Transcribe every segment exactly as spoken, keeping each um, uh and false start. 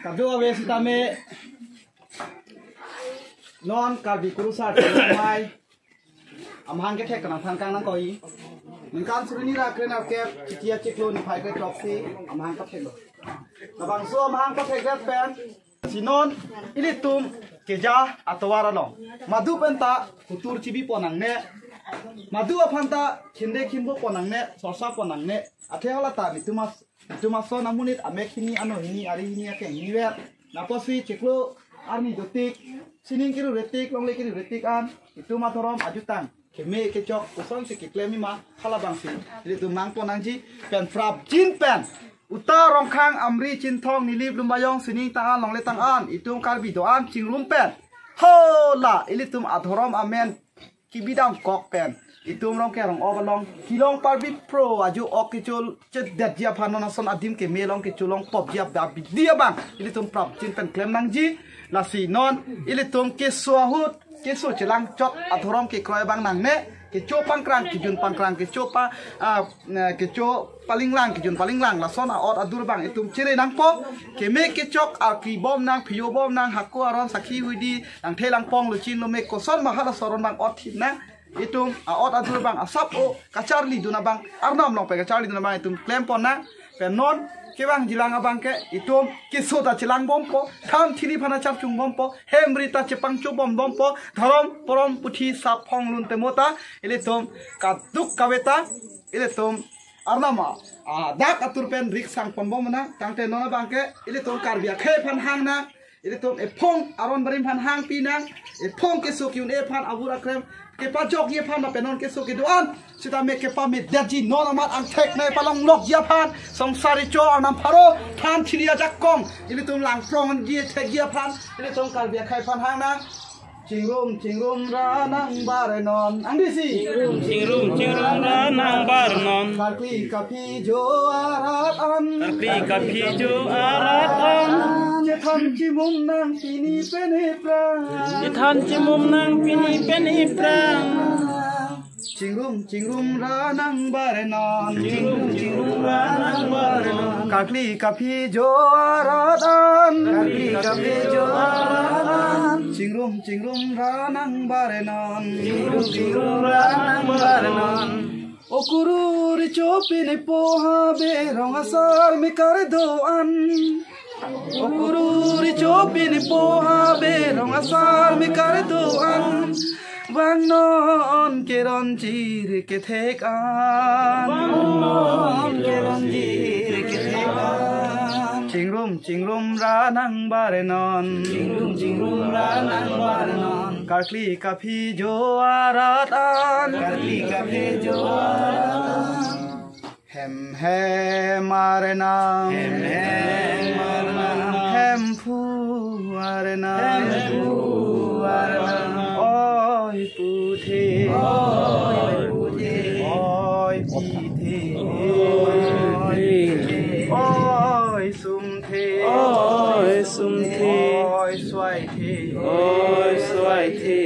Kadokave sitame non Karbi Kurusar Chilomai amahang kethek kanang thangkang nangkoi. Ningkan suri hini ra kre-nerkep, Chiti achiklo niphai kre-throksi amahang ketheklo. Labangso amahang kethek det pen si non ilitum keja atovar along madu penta hutur chibipon nangne, madu aphanta khinde khinbopon nangne, sorsa pon nangne. Athe halata itum as-, itum ason amonit amek hini, ano hini, ari hini, akeng hini ver. Lapusi chiklo arni dotik, sining kerure tik, longle kerure tik an itum adhorom ajutang keme kechok kosonsi keklem-i ma, halabangsi ilitum nangpon nangji. Pen prapjin pen uta Rongkhang, Amri, Chinthong, Nilip, Lumbajong, sining tang an, longle tang an itum Karbi do-an chingrum pen, hola ilitum adhorom amen kebidam kok pen itum Rongke Rong-op along kelong parbi pro ajo ok kecho chedetji aphan, non ason adim keme along kecho long popji ap-, abidi abang ilitum prapjin pen klem nangji. Lasi non ilitum keso ahut keso chelangchot adhorom kekroi abang nangne, kecho pangkrang, kejun pangkrang, kecho pa, ah, eh, kecho palinglang, kejun palinglang, lason a-ot adur abang itum chere nangpo. Keme kechok arki bom nang, pio bom nang, hako aron, sakhi huidi, langthe langpong, luchin lumek, koson mahal asoron abang ot thip nang. Itum a-ot adur abang asap o kacharlidun abang, arnam along pen kacharlidun abang itum klempon nang. Pen non kevangjilang abang ke itum keso ta chelang bompo, than thiri aphan ta charchung bompo, hem ri ta chepangcho bom bompo, dhorom porom puthi sap phong lun temota ilitum kadokave ta ilitum arnam a, ah, dak atur pen rik sangpon bom nang. Tangte non abang ke ilitum Karbi akhei aphan hang nang, ilitum ephong aron barim aphan hangpi nang, ephong keso ke-un-e aphan, abur akrem kepajokji aphan, lapen non keso kedo-an sitame kepamedetji, non amat angthek nai palonglokji aphan, songsari cho arnam pharo than thiri ajakong ilitum langprongji thekji aphan ilitum Karbi akhei aphan hang nang. Chingrum chingrum ra nang bar non. Angdisi. Chingrum chingrum ra nang bar non. Karkli kaphi jo arat an. Karkli kaphi jo arat an. Chethan chimum nang pini pen ephrang. Chethan chimum nang pini pen ephrang. Chingrum chingrum ra nang bar non. Chingrum chingrum ra nang bar non. Karkli kaphi jo arat an. Karkli kaphi jo arat an. Chingrum chingrum ra nang bar non. Chingrum chingrum ra nang bar non. O kuru ri cho pini po ha be rong asar me kar do-an. O kuru ri cho pini po ha be rong asar me kar do-an. Vang non keron chir kethek an. Vang non keron chir kethek an. Chingrum chingrum ra nang bar non. Chingrum chingrum ra nang bar non. Karkli kaphi jo arat an. Karkli kaphi jo arat an. Hem hem ar nang. Hem hem ar nang. Hemphu ar nang. Hemphu ar nang. Oi puthe. Oi puthe. Oi pithe. Oi pithe. Oi sumthe. Oi sumthe. Oi suaithe. Oi suaithe.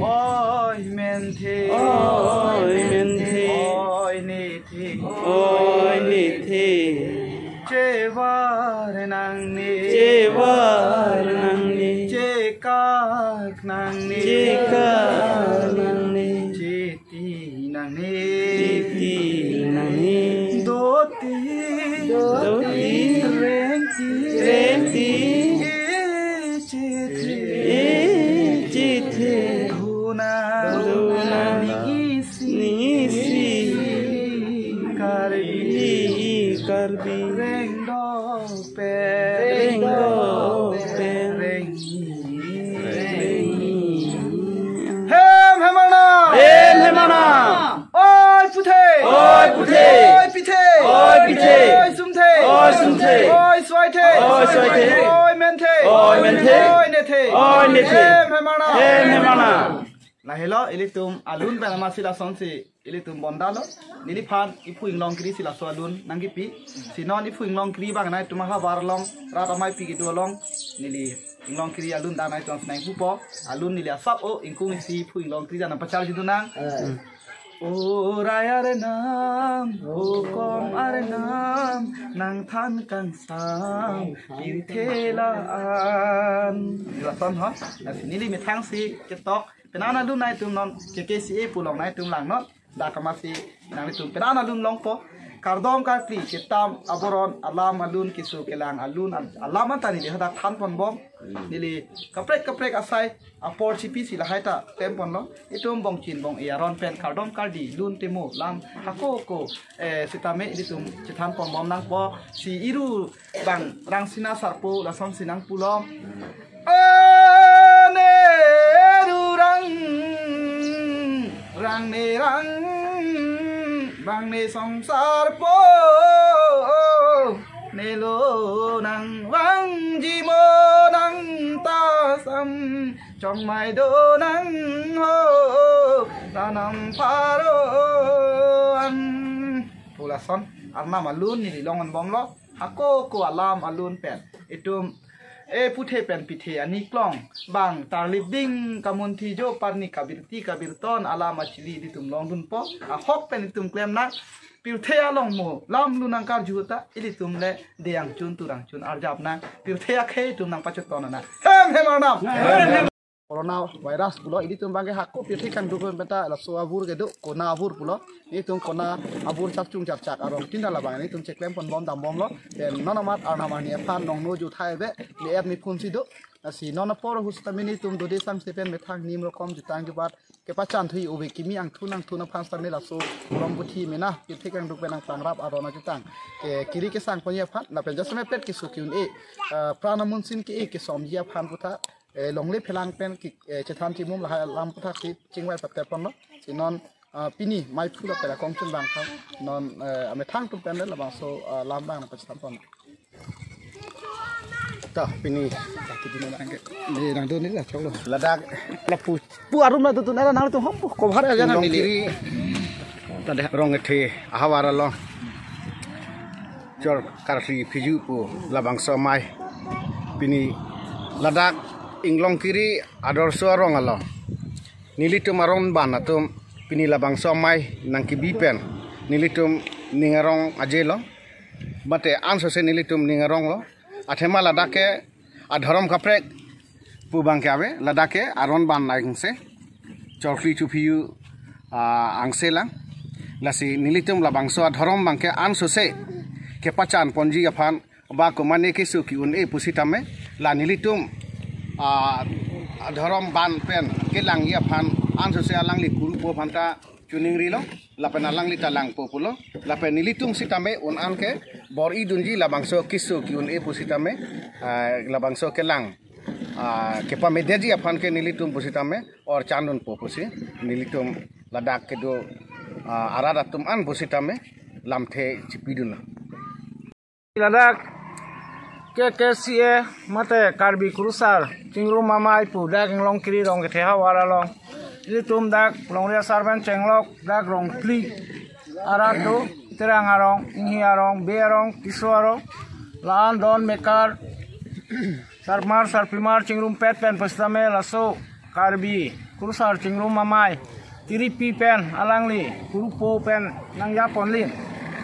Oi menthe. Oi menthe. Oi ne Oi nethe. Chevar nangne. Chevar nangne. Chekak nangne. Chekak nangne. Cheti nangne. Cheti nangne. Doti. Doti. Rengti. Rengti. E chethe. E chethe. Dona. Dona. Nisi. Nisi. Karbi. Karbi. Rengdo pen. Rengdo pen. Rengni. Rengni. Hem hem ar nang. Hem hem ar nang. Oi puthe. Oi puthe. Oi pithe. Oi pithe. Oi sumthe. Oi sumthe. Oi suaithe. Oi suaithe. Oi menthe. Oi menthe. Oi nethe. Oi nethe. Hem hem ar nang. Hem hem ar nang. Lahelo ilitum alun pen amatsi lasonsi ilitum bondalo. Neliphan iphu Inglongkiri si laso alun nangkipi. Si non iphu Inglongkiri abang nangtum ahavar along, rat ameipi kedo along, neli Inglongkiri alun dak nangtum aphan nangpupo. Alun neli asap o ingkung isi iphu Inglongkiri jan nangpacharjidun nang. Eh. O rai arenam, o kom arenam, nangthan kangsam pirthe la-an. Lason ho, lasi neli methang si ketok, penang alun nangtum non, K K C A pu along nangtum langnon. Dak amatsi nanglitum penang alun longpo. Kardom karkli, ketam aboron, alam alun, keso kelang alun, al-, alam anta neli hadak thanponbom. Neli kaprek kaprek asai apor chipi si lahai ta klem ponlo. Itum bongchin bong-e aron pen kardom kardi lun temo lam hako ko, eh, sitame ilitum chethanponbom nangpo. Si iru bang Rangsina Sarpo lasonsi nangpulo. Ane rurang, rang ne rang, bang ne songsarpo, ne lonang vangji mo nang ta sam, chongmai do nang ho, tanam pharo an. Pu lason arnam alun neli longponbomlo. Hako ko alam alun pen itum, e, puthe pen pithe ani klong bang tarlip ding kamunthi jo parni kabirti kabirton alam achili ilitum longdunpo. Ahok pen itum klemnang, pirthe along mo lam lunang karju ta ilitum le deyang chun turang chun arjapnang, pirthe akhei itum nangpachotonnang. Hem hem arnam. Corona virus pulo, ilitum bangke hako pirthe kangduk pen ta laso abur kedo, corona abur pulo. Ilitum corona abur chapchung chapchak arong tinda labang ilitum cheklem ponbom dambomlo. Pen non amat arnam arni aphan nongno juthai be, le et mi phun si do. Lasi non apor ahut sitame nelitum dode samse pen methang nim rokom jutang jubat kepachan thui ove kimi angthun angthun aphan sitame laso rong puthi mena pirthe kangduk pen nangpangrap aron ajutang ke kiri kesang ponji aphan lapen jasemet pet keso ke-un-e, eh, pran amunsin ke-e kesomji aphan putha, eh, longle phelang pen ki, eh, chethan chimum lahai alam puthak si chingvai patte ponlo. Si non, ah, pini maiphu lapen akong chun bang tha non, eh, amethang atum pen le labangso, ah, lam bang nangpachethan pon. Ta pini le nangdun ni la choklo. Ladak lapu pu arum la dutun era nangtum hom pu cover aja nang Inglong nili. Kiri. Tade rong kethe ahavar along. Chor karsi phiju pu labangso amei. Pini ladak Inglong Kiri Adorsho arong along nelitum aron ban atum pini labangso amei nangkebi pen nelitum ning arong ajelo. Mate ansose nelitum ning aronglo. Athema ladak ke adhorom kaprek pu bangke ave, ladak ke aron ban nangse chorkli chuphiyu, ah, angse lang. Lasi nelitum labangso adhorom bangke ansose kepachan ponji aphan ba komane keso ke-un-e pusitame la nelitum, ah, adhorom ban pen kelangji aphan ansose alangli kurupo aphanta chuningrilo, lapen alangli ta langpo pulo, lapen nelitum sitame un-an ke bor-i dunji labangso keso ke-un-e pusitame, ah, labangso kelang, ah, kepamedetji aphan ke nelitum pusitame or chandunpo pusi nelitum ladak kedo, ah, arat atum an pusitame lamthe chipidunlo. Ladak K K C A mate Karbi Kurusar Chingrum Amei pu dak Inglong Kiri rong kethe ahavar along. Ilitum dak longri asar pen chenglok dak rong phli arat do, Terang arong, Inghi arong, Bey arong, Tisso arong, la-an don mekar, sarmar, sarpimar, chingrumpet pen pusitame laso Karbi Kurusar Chingrum Amei tiripi pen alangli kurupo pen nangjaponlin.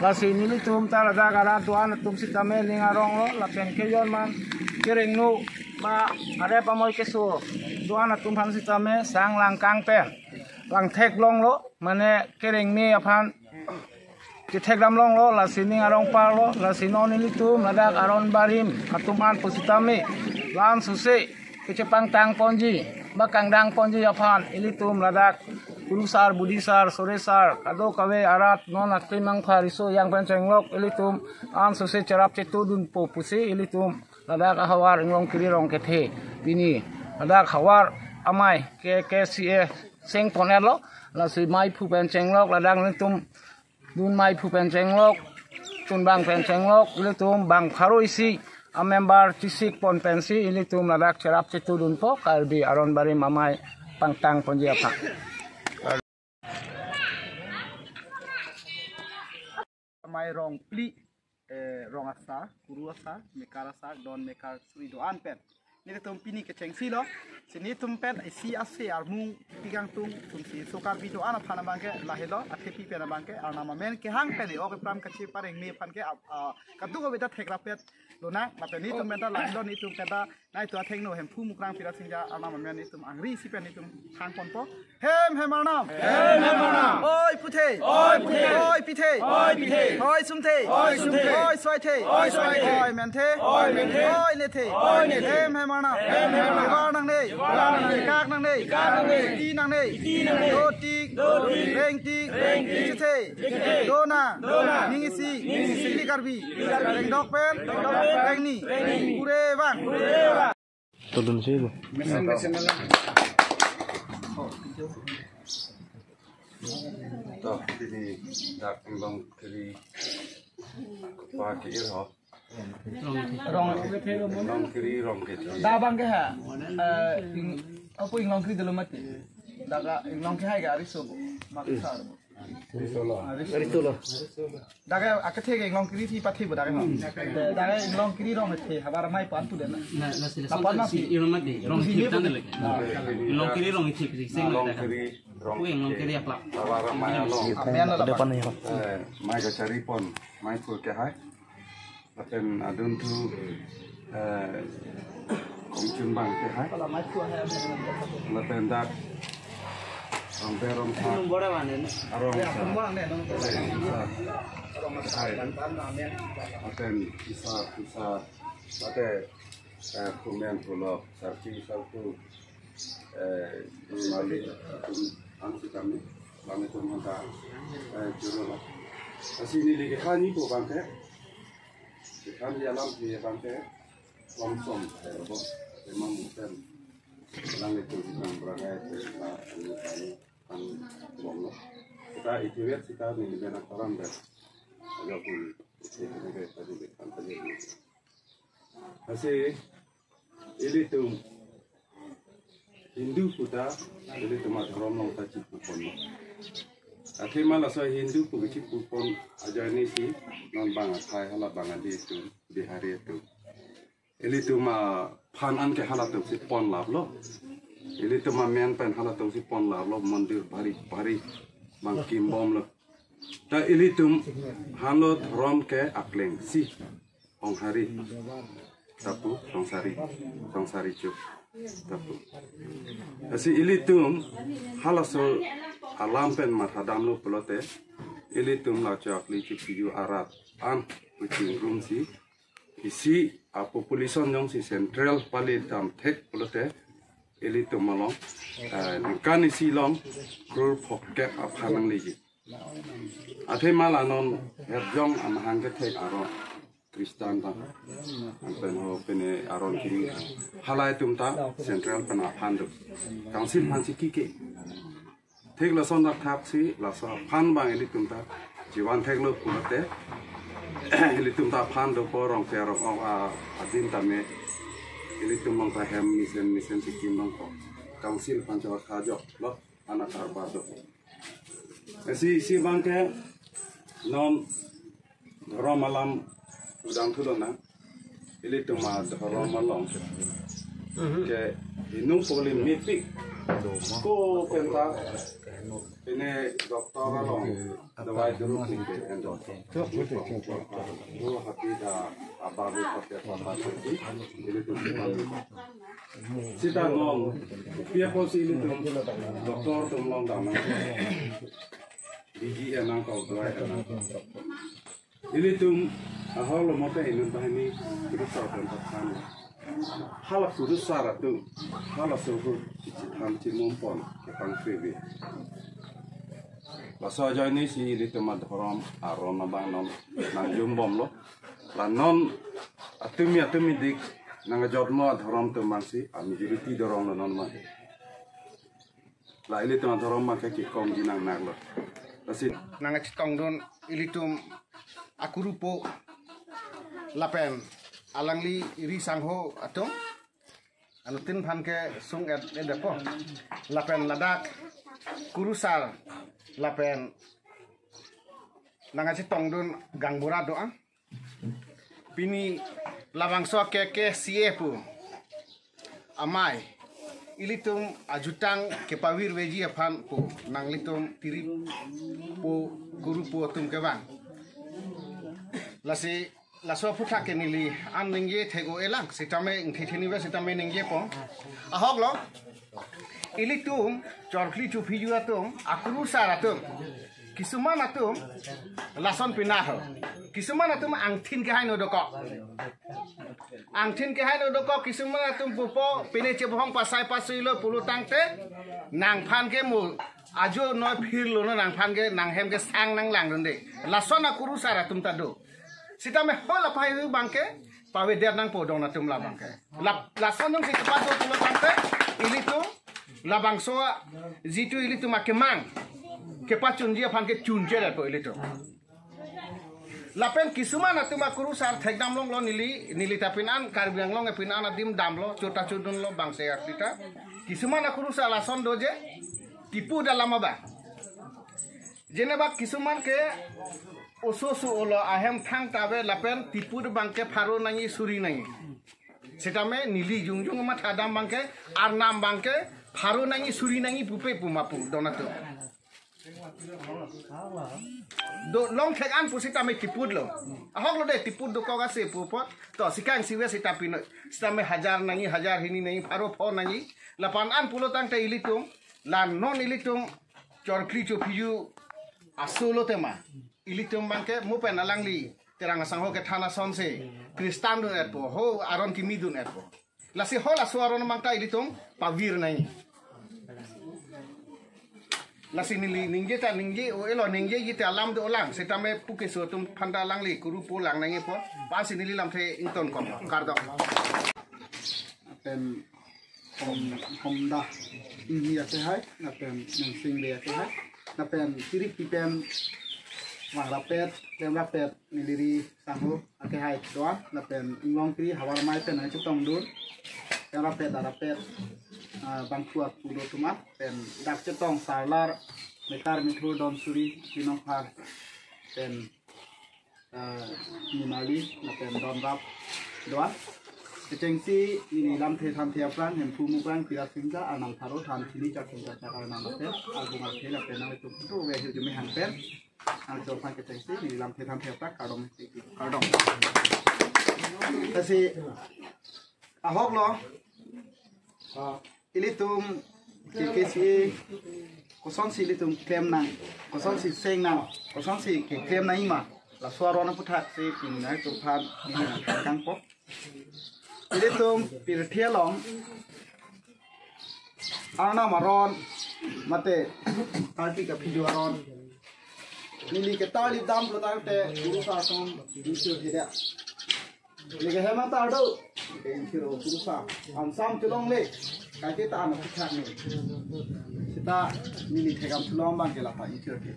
Lasi nelitum ta ladak arat do-an atum sitame ning aronglo lapen kejon man kerengno ba arep amoi keso do-an atum aphan sitame sang langkang pen langthek longlo, mane kerengme aphan kethekdam longlo, lasi ning arong parlo, lasi non nelitum ladak aron barim atum an pusitame la-an sose kechepangtang ponji ba kangdang ponji aphan ilitum ladak Kurusar, Budisar, Soresar, kadokave arat non akli mangpha riso yang pen chenglok ilitum la-an sose cherap chetudunpo pusi ilitum ladak ahavar Inglong Kiri rong kethe pini ladak havar amei K K C A seng pon-etlo, lasi maiphu pen chenglok ladak nelitum dun maiphu pen chenglok, chunbang pen chenglok, ilitum bang pharo isi amember chisik pon pensi ilitum ladak cherap chetudunpo Karbi aron barim amei pangtang ponji aphan. Amei rong phli, eh, rong asar, kuru asar, mekar asar, don mekar suri do-an pen Nelitum pini kechengsi lo. Si nelitum pen isi ase armung pi kangtung atum si so Karbi do-an aphan abangke lahelo, athepi pen abangke Arnam amen kehang pen e-ok epram kacheparengme aphan ke, ah, ah, kadokave ta thekrapet lonang, lapen nelitum pen ta lahelo, nelitum pen ta nai tu athengno Hemphu Mukrang Pirap Singja Arnam amen nelitum angri isi pen nelitum hangponpo. Hem hem Arnam. Hem hem Arnam. Oi puthe. Oi puthe. Oi pithe. Oi pithe. Oi sumthe. Oi sumthe. Oi soithe. Oi soithe. Oi menthe. Oi menthe. Oi nethe. Oi nethe. Hem hem Arnam. Hem hem Arnam. Kevar nangne. Kevar nangne. Kak nangne. Kak nangne. Iti nangne. Iti nangne. Dotik. Dotik. Rengtik. Rengtik. Chethe. Chethe. Donang. Donang. Ning isi. Ning isi. Ili Karbi. Ili Karbi. Rengdok pen. Rengdok pen. Rengni. Rengni. Kure vang. Kure vang. Tulun si bu. Toh, pini dak Inglongkiri apa ke-ir ho? Rong. Inglongkiri Rongkiri. Da abangke ha. Eh, ing, apo Inglongkiri dolo mati. Da ka Inglongkiri hai ke ariso bu. Maksar bu. Ariso lo. Ariso lo. Dak ke akethe ke Inglongkiri si pathe bu dak ke. Dak ke Inglongkiri Rongkiri havar mai pan tu dena. Na, na sila lapan santa mati. Si Inglongkiri Rongkiri tan lagi. Inglongkiri Rongkiri si sing lagi. Inglongkiri Rongkiri. Inglongkiri aplak. Havar mai along. Amen lo. Depan ya. Eh, mai kachari pon, mai pul ke hai. Lapen adun thu, eh, kongchun abangke hai. Lapen dak Rongpe Rongtha arong sa. Hai. Lapen isa isa ate, eh, kumen pulo sarpi sarpu, eh, mali atum angsi kami, kami atum manta, eh, juro la. Asi neli kekhan ni ko abangke. Kekhan ni alam ni abangke. Longsom, eh, bo, emang mungkin. Lang itu nang berangai, eh, na, anu, anu, ang bomlo. Kita itiwet, kita ni, ni benak orang deh. Agak pun, itu ni, kita ni, kita ni. Asi, ilitum Hindu pu ta, ilitum adhorom along ta chipupon. Athema laso Hindu pu chipupon ajoine si, non bang athai hala bang adi atum, Bihari atum. Ilitum aphan an ke halatum si pon laplo. Ilitum amen pen halatum si pon laplo, mandir bhari bhari bang kimbomlo. Ta ilitum hanlo dhorom ke akleng si Honghari tapu, Songsari, Songsari chu tapu. Asi ilitum halaso alam pen mathadamlo pulote, ilitum lacho akli chipiju arat an kuching room si isi a population jongsi central pali dam thek pulote ilitum along, eh, ningkan isi along crore phokep aphan nangleji. Athema la non herjong amahang kethek aron Kristan ta. Anpen ho pene aron kiri. Halai atum ta central pen aphan do. Council aphan si kike. Thik lason dak thak si, laso aphan bang ilitum ta chivan theklo pulote, ilitum ta aphan dopo Rongke Rong-ok a, adin tame, ilitum along ta hem mesen mesen si kim longpo. Council aphan chor kha joklo, anak arba do. Si, si abangke non dhorom alam udang thu lonang. Ilitum adhorom along ke inung poli mepik ko penta ini doktor along dawai duru ni ke endo. Ko hati da ababe pakai apa tadi ilitum. Sita non pia ko si ilitum doktor atum along damnang. Biji enang kau dua enang. Ilitum ahok lo mote inut banghini kurusar pen pathan. Hala kurusar atum, hala sohur chithan chimum pon kepangkrevi. Laso ajoine si ilitum adhorom aron abang non nangjumbomlo. La non atumi atumi dik nangjotmo adhorom atum abang si a majority dorong lo non ma. La ilitum adhorom abangke kekongji nangnaklo. Lasi nangchetongdun ilitum akurupo lapen alangli ri sangho atum anuttin aphan ke sung et et depo lapen ladak kurusar lapen nangchetongdun gangbura do-an. Pini labangso ke ke C A pu. amei, ilitum ajutang kepavirveji aphan pu nanglitum tiripo kurupo atum kevang. Lasi laso aphuthak ke neli an ningje thek-o-elang, sitame ingthetheni ve sitame ningjepo. Ahoklo, ilitum chorkli chopiju atum, akurusar atum, kisuman atum lason pinat ho. Kisuman atum angthin kehai no dokok. Angthin kehai no dokok, kisuman atum pupo, pine chebohong pasai pasuilo pulo tangte, nangphan ke mo ajo noi phirlo no, nangphan ke nanghem ke sang nanglangdunde. Lason akurusar atum ta do. Sitame ho lapai hu abangke pavedet nangpo don atum labangke. La, lason jongsi kepado pulo tangte, ilitum labangso a, jitu ilitum akemang kepachunji aphan ke chunche detpo ilitum. Lapen kisuman atum akurusar thekdam longlo, neli, neli ta pin an Karbi Anglong e pin an adim damlo, chota chodunlo bangse aklita. Kisuman akurusar lason do je, tipu dalam aba. Jeneba kisuman ke oso oso olo, ahem thangta ave lapen tipu abangke pharo nangji, suri nangji. Sitame neli jongjong mathadam abangke, arnam abangke pharo nangji, suri nangji pupe pu ma pu don atum. Do longthek an pusitame tiputlo. Ahoklo de, tiput dokok ase pu apot. To, sikang sive sita pin, sitame hajar nangji, hajar hini nangji, pharo pho nangji. Lapen an pulo tangte ilitum, la non ilitum chorkli chopiju aso lo tema. Ilitum abangke mo pen alangli Terang Asangho kethan asonsi Kristan dun-etpo, ho aron kimi dun-etpo. Lasi ho laso aron abangta ilitum pavir nangji. Lasi neli ningje ta ningje-o-elo, ningjeji ta alam do-olang, sitame pu keso atum aphanta alangli kurupo lang nangjipo. Lasi neli lamthe ingtonkok, kardom. Lapen Hom, Homda Inghi akehai, lapen Mensing Bey akehai, lapen Tirip Tipen, Wang Rapet, Klem Rapet, neli ri sangho akehai do-an, lapen Inglongkiri havar amei pen nangchetongdun, Klem Rapet, Arapet, ah, bangthu aku do atum an, pen dak chetong Sarlar, Mekar Mithur, Donsuri, Pinongphar, pen ah, Nimali, lapen Donrap do-an. Kechengsi neli lamthe thanthe aphrang, Hemphu Mukrang, Pira Singja, Arnam Tharo, Than Thini, Chakung Chakchak, Arnam Apet, Albung Aphe, lapen nanglitum phutu ove hirjume hangpen. Nangtum aphan kechengsi neli lamthe thanthe aphrang, kardom, kardom. Lasi ahoklo, ah, ilitum ke, ke si, kosonsi ilitum klem nang, kosonsi seng nang, kosonsi keklem nangji ma, laso aron aphuthaksi pini nangtum aphan neli nangthan kangpo. Ilitum pirthe along Arnam aron, mate Kartik aphiju aron, neli ketarlip dam pulo tangte kurusar atum ingthir hida. Neli ke hem an ta do, ke ingthir-o kurusar. Ansam chelongle, kaike ta an aputhak ni. Sita neli thekdam chelong abangke lata ingthir ke.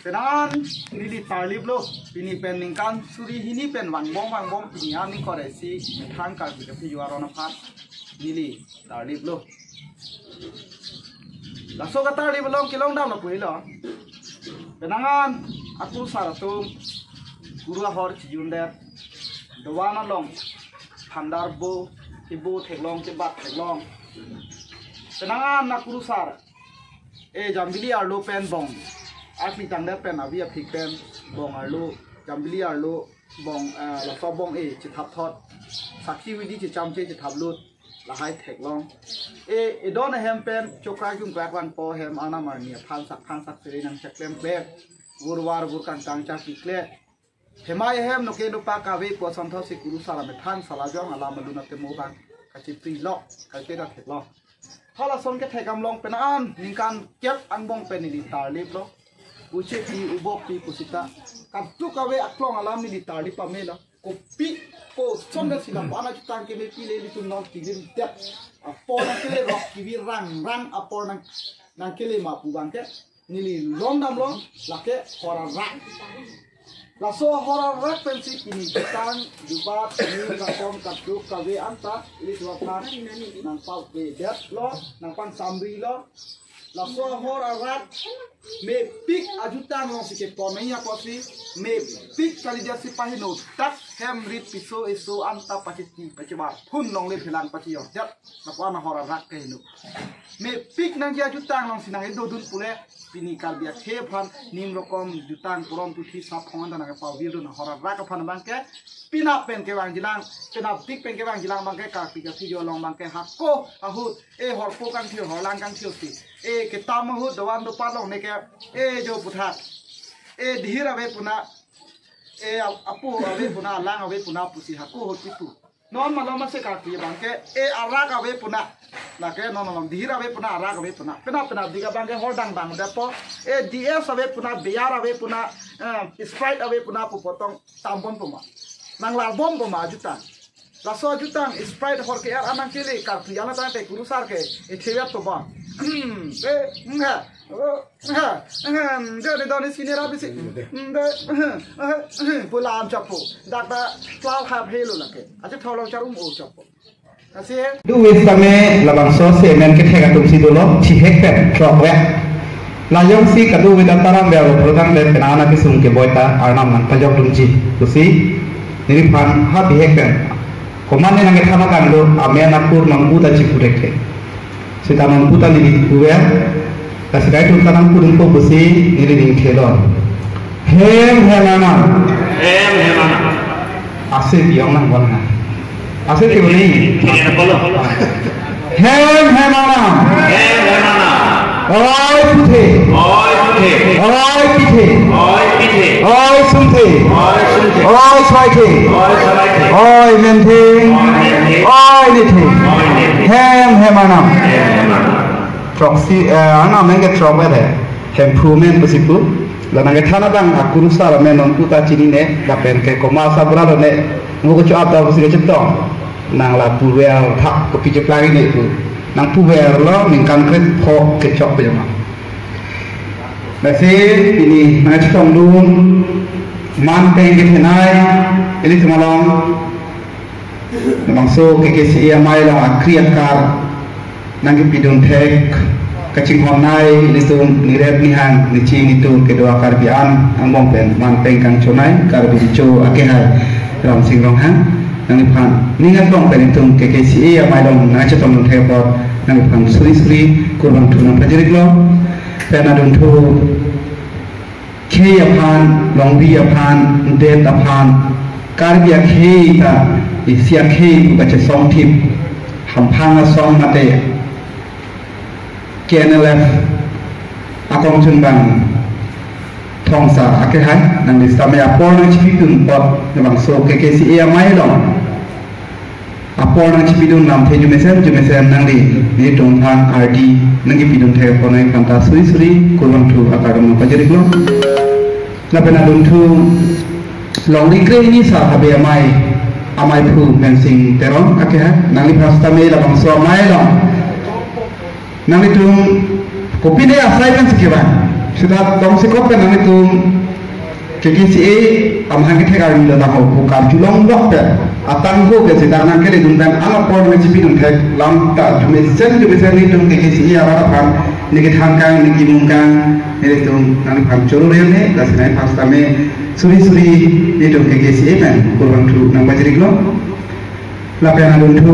Penang an neli tarliplo, pini pen ningkan suri hini pen vangbom vangbom pini an ingkoi ra isi methang Karbi Karphi aron aphan neli tarliplo. Laso katarlip along kelong damlo pulo. Penang an akurusar atum kuru ahor chijundet, dovan along phandar bo, chibo theklong, chibat theklong. Penang an akurusar, e Jambili arlo pen bong, akli tangdet pen avi aphik pen bong arlo, Jambili arlo bong, eh, laso bong e chithap thot, sakhi vidi chechamche chithap lut, lahai theklong. E, edon ahem pen chokrak jungkrak vangpo, hem arnam arni aphan sak phan sak sere nangcheklem kle, vur var vur kangkang chak kekle. Hemai ahem noke nopak kave pu asonthotsi kurusar amethang salajong alam alun atemo abang kachiprilo, kaike ta theklo. Halason kethekdam along penang an ningkan kep angbong pen neli tarliplo. Uche pi ubok pi pusita, kaduk kave aklong alam neli tarlip pamelo. Kopi koson pen si lapu-an ajutang kemepi le ilitum non kilim det. Apor nangkele rok kivi rang rang apor nang, nangkele ma pu abangke neli long damlo, lake hor arak. Laso hor arak pensi pini jutang jubat ni rakom kaduk kave anta ilitum aphan nangpavir detlo, nangpangsamrilo. Laso hor arak mepik ajutang alongsi kepon nangji apotsi mepik kalidet si pahino dak Em rit piso eso anta pachiti pachibar phun longle phelang pachiyok jat. Lapu-an ahor arak ke helo. Mepik nangji ajutang alongsi nang-edodun pule pini Karbi akhei aphan ning rokom jutang porom puthi saphong anta nangkepavirdun ahor arak aphan abangke penap pen kevangjilang, penapdik pen kevangjilang abangke Karbi akhei along abangke hako ahut, e horpo kangthir horlang kangthir si, e ketam ahut dovan dopat along neke, e jo puthak, e dihir ave puna, e ap-, apo ave puna, alang ave puna pusi hako ahut kipu. Non malom ase Karbi abangke, e arak ave puna. Lake non malom dihir ave puna, arak ave puna. Penap penapdik abangke hordang bang depo. E D S ave puna, beer ave puna, eh, Sprite ave puna pu apotong tambom puma. Nang larbom puma ajutang. Laso ajutang Sprite hor ke-er anang kele Karbi alang tangte kurusar ke, e thevet puma. Hmm, e, hmm, ha. Oh, ha, ha, hmm, de, de, doni sini rapi si. Hmm, de, hmm, hmm, hmm, pulam chapo. Dak da klal khap helo lake. Aja tholong charum o chapo. Asi. Duwe sitame labangso semen kethek atum si dolo, chihek pen, throk wek. Lajong si kadu weda taram bia lo protang de penana kesung keboi ta arnam nangpajokdunji. Pusi, neliphan ha bihek pen. Komat ne nangkethan atang do, amen akur nangpu ta chipu rek ke. Sita nangpu ta neli pu ya. Kasi kai tum ta nangpudunpo pusi neli ning thelo. Hem hem Arnam. Hem hem Arnam. Ase biyong nang bon na. Ase ke boni. Thik hai na, bolo. Hem hem Arnam. Hem hem Arnam. Oi puthe. Oi puthe. Oi pithe. Oi pithe. Oi sumthe. Oi sumthe. Oi swaithe. Oi swaithe. Oi menthe. Oi menthe. Oi nethe. Oi nethe. Hem hem Arnam. Hem hem Arnam. Throksi, eh, Arnam nangkethrok ave. Hemphu amen pusi pu. La nangkethan abang akurusar amen nonpu ta chinine, lapen ke komat asabra lone, mo kecho-ap ta pusi kechetong. Nang la puver thak kopi cheplang ne pu. Nang puver lo ningkan kret pho kechok pe jama. Lasi pini nangchetongdun, man peng kethenei, ilitum along. Labangso K K C A amei along akri akar nangkepidun thek kachinghon nei, ilitum nirep nihang nichi nitu kedo a-Karbi an angbong pen man peng kangchonei, Karbi Recho akehai Ramsing Ronghang, nangliphan ning angbong pen ilitum K K C A amei along nangchetongdun thek apot nangliphan suri suri kurvangthu nangpajiriklo. Pen adunthu khei aphan, longri aphan, det aphan, Karbi akhei ta isi akhei pu kachesong thip, hamphang asong mate K N L F akongchunbang Thongsa akehai, nangli sitame apor nangchipidun apot labangso K K C A amei along apor nangchipidun lamthe jumesen jumesen nangli, nelitum aphan ardi nangkepidun thek apot nangliphan ta suri suri kurvangthu akardom nangpajiriklo. Lapen adunthu longri kre hini sa habe amei, ameiphu Mensing Teron akehai, nangliphan sitame labangso amei along nanglitum kopine asai pen si kevang. Sita tongsekot pen nanglitum K K C A amahang kethek arni lo tangho pu karjulong lok pen, atangho pen sita nangkeledun pen an apor nangchipidun thek lam ta jumesen jumesen nelitum K K C A arat aphan neli kethan kang, neli kimung kang, nelitum nangliphan choro rel ne, lasi nangliphan sitame suri suri nelitum K K C A pen kurvangthu nangpajiriklo. Lapen adunthu